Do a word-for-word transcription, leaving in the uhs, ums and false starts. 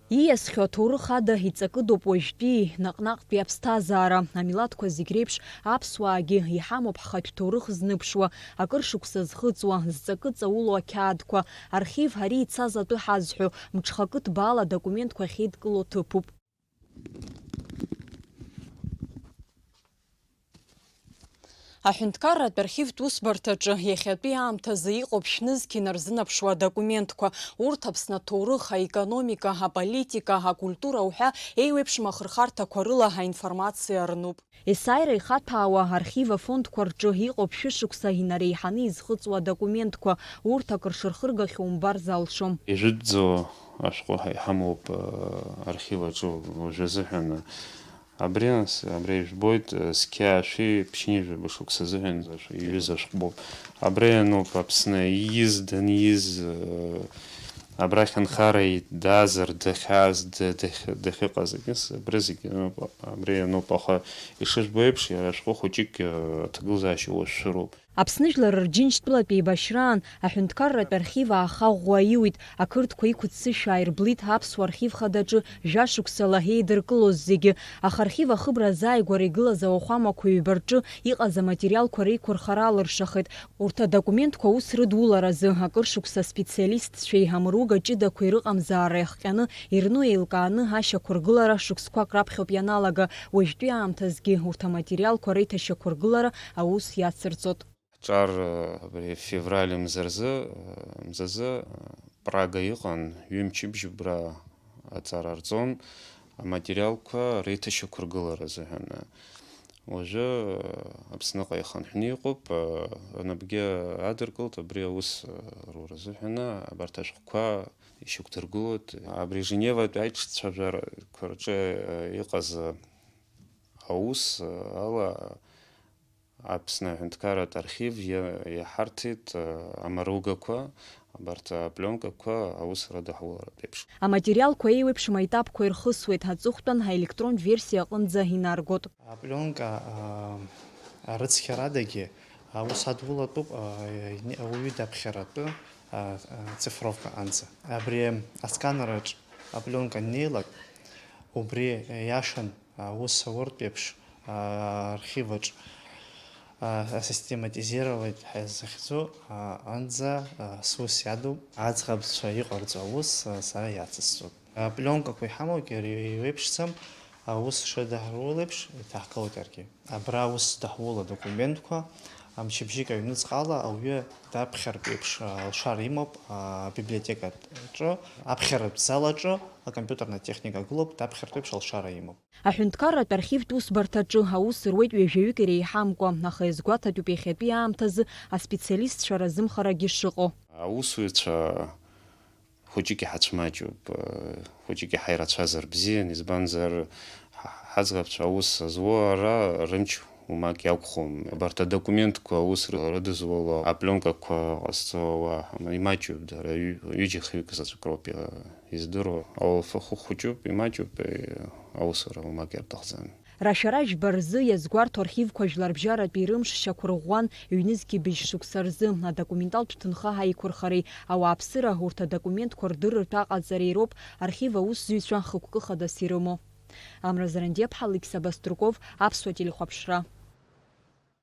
Ииасхьоу аҭоурых ада иҵакыдоуп уажәтәии наҟ-наҟтәи аԥсҭазаара. Амилаҭқәа зегь реиԥш аԥсуаагьы иҳамоуп ҳхатә ҭоурых зныԥшуа, акыр шықәса зхыҵуа, зҵакы ҵаулоу ақьаадқәа. Архив ари ицаз атәы ҳазҳәо, мҽхакы ҭбаала адокументқәа ахьеидкылоу ҭыԥуп. Аҳәынҭқарратә архивтә усбарҭаҿы иахьатәи аамҭазы иҟоуп шәнызқь инарзынаԥшуа адокументқәа. Урҭ Аԥсны аҭоурых, аекономика, аполитика, акультура уҳәа еиуеиԥшым ахырхарҭақәа рыла аинформациа рнуп. Есааира ихаҭәаауа архив афондқәа рҿы иҟоуп шәышықәса инареиҳаны изхыҵуа адокументқәа, урҭ акыр шырхыргахьоу умбар залшом. Ижәытәӡоу ашәҟәы ҳа-, иҳамоуп, э, архив аҿы уажәазыҳәан. Абри нас, абри ижәбоит, э, зқьи аашәи ԥшьынҩажәаба шықәса азыҳәан ижәыз ашәҟәоуп. Абра иануп Аԥсны ииз, даниз, э, абрахь анхара даазар, дахьааз, да-, дахь-, дахьыҟаз, абри зегьы ануп, абри иануп, аха ишыжәбо еиԥш, иара ашәҟәы хәыҷык, э, аҭагылазаашьа уашәшәыроуп. Аԥсны жәлар рџьынџьтәылатә еибашьраан аҳәынҭқарратә архив ааха ӷәӷәа аиуит, ақырҭқәа иқәыццышә ааирблит аԥсуа архив хадаҿы жәашықәсала еидыркылоз зегьы, аха архив ахыбра азааигәара игылаз ауахәамақәа ҩба рҿы иҟаз аматериалқәа реиқәырхара алыршахеит. Урҭ адокументқәа аус рыдуларазы акыр шықәса специалистцәеи амруга ҷыдақәеи рыҟамзаара иахҟьаны ирну еилкааны ашьақәыргылара шықәсқәак раԥхьоуп ианалага, уажәтәи аамҭазгьы урҭ аматериалқәа реиҭашьақәыргылара аус иацырҵоит. Ҳҿар, абри февраль мза рзы, мзазы, Прага иҟан, ҩымчыбжь убра аҵара рҵон, аматериалқәа реиҭашьақәыргылара азыҳәан. Уажәы Аԥсныҟа ихынҳәны иҟоуп, рнапгьы адыркылт абри аус рура азыҳәан, абарҭ ашәҟәқәа ишьақәдыргылоит. Абри Женеватәи аиҿцәажәарақәа рҿы иҟаз аус ала, Аԥсны аҳәынҭқарратә архив иа-, иаҳарҭеит, э, амаругақәа, абарҭ апленкақәа аус рыдаҳуларатә еиԥш. Аматериалқәа еиуеиԥшым аетапқәа ирхысуеит, аҵыхәтәан аелектронтә версиа аҟынӡа инаргоит. Апленка, а, арыцқьарадагьы аус адулатәуп, а, ауаҩы даԥхьаратәы, а, а, цифровка анӡа. Абри асканераҿ апленка аннеилак, убри иашан аус ауртә еиԥш, архиваҿ, асистематизировать ҳәа захьӡу, анӡа, сус иадуп. Аӡӷабцәа иҟарҵо аус, сара иацысҵоит. Апленкақәа иҳамоугьы ари еиуеиԥшӡам, аус шыдаҳуло еиԥш, иҭаҳгылоит иаргьы. Абра аус даҳула адокументқәа, мчыбжьык аҩныҵҟала ауаҩы даԥхьартә еиԥш, алшара имоуп, абиблиотекаҿы, аԥхьаратә залаҿы, акомпиутерна техника гылоуп, даԥхьартә еиԥш алшара имоуп. Аҳәынҭқарратә архивтә усбарҭаҿы аус руеит ҩажәаҩык иреиҳамкәа, аха иазгәаҭатәуп иахьатәи аамҭазы аспециалистцәа разымхарагьы шыҟоу. Аусзуҩцәа хәыҷык иҳацәмаҷуп, хәыҷык иҳаирацәазар бзиан, избанзар, ҳа-, ҳаӡӷабцәа аус зуо ара рымч умак иақәхом. Абарҭ адокументқәа аус ры-, рыдызуло, апленкақәа ҟазҵо уа имаҷуп дара, ҩ-, ҩыџьа-хҩык заҵәык роуп иа-, издыруа. Ауалафахәы хәыҷуп, имаҷуп, аусура умак иарҭахӡам. Рашәара жәба рзы иазгәарҭо архивқәа жәларбжьаратәи рымш шьақәырӷәӷәан, ҩнызқьи быжь шықәса рзы адокументалтә ҭынха аиқәырхареи ауааԥсыра урҭ адокументқәа рдырратә аҟаҵареи роуп архив аусзуҩцәа хықәкы хадас ирымоу. Амра Зарандиаԥҳа, Алықьса Баструков, Аԥсуа телехәаԥшра.